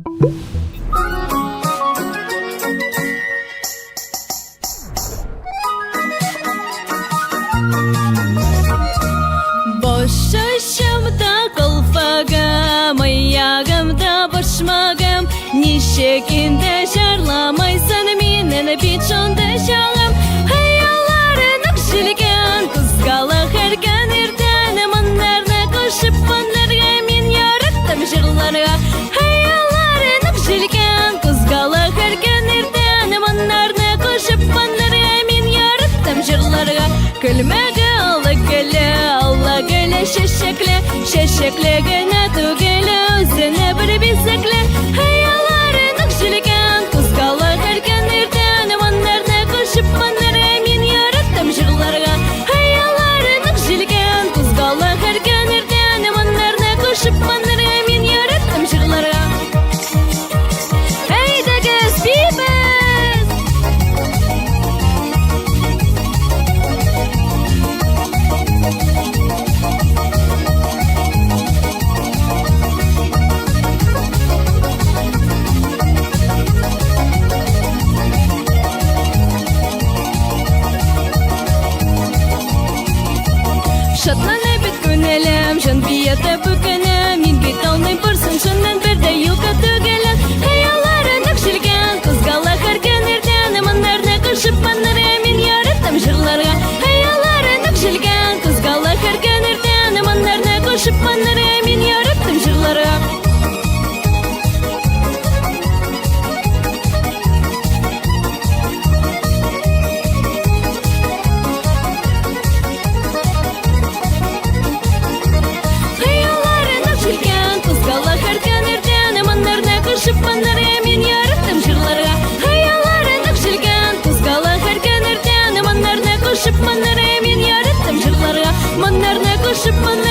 Баш очымда калфагым, аягымда башмагым, ничек инде җырламайсың минем бит шундый чагым. Хыялларының җилгән, кузгала һәркөн иртән, моңнарны кушып моңнарга мин яраттым җырларга. Хыялларының җилгән, кузгала һәркөн иртән, моңнарны кушып моңнарга мин яраттым җырларга. Көлмәге алы гөле, алла гөле чәчәкле, чәчәкле генә түгел, үзенә бер бизәкле. Хыялларының җилгән, кузгала һәркөн иртән, моңнарны кушып моңнарга мин яраттым җырларга. Хыялларының җилгән, кузгала һәркөн иртән, моңнарны кушып моңнарга мин яраттым җырларга. Әйдәгез, биибез! Шатлана бит күңелем, җан бията бүкенем, мин бит алмыйм барсын шуннан бер дә юлга түгелем. Хыялларының җилгән, кузгала һәр көн иртән, моңнарны кушып моңнарга мин яраттым җырларга. Хыялларының җилгән, кузгала һәр көн иртән, моңнарны кушып моңнарга мин яраттым җырларга. Хыялларының җилкән, кузгала һәр көн иртән, моңнарны кушып моңнарга мин яраттым җырларга. Хыялларының җилкән, кузгала һәр көн иртән, моңнарны кушып моңнарга мин яраттым җырларга. Моңнарны кушып моңнарга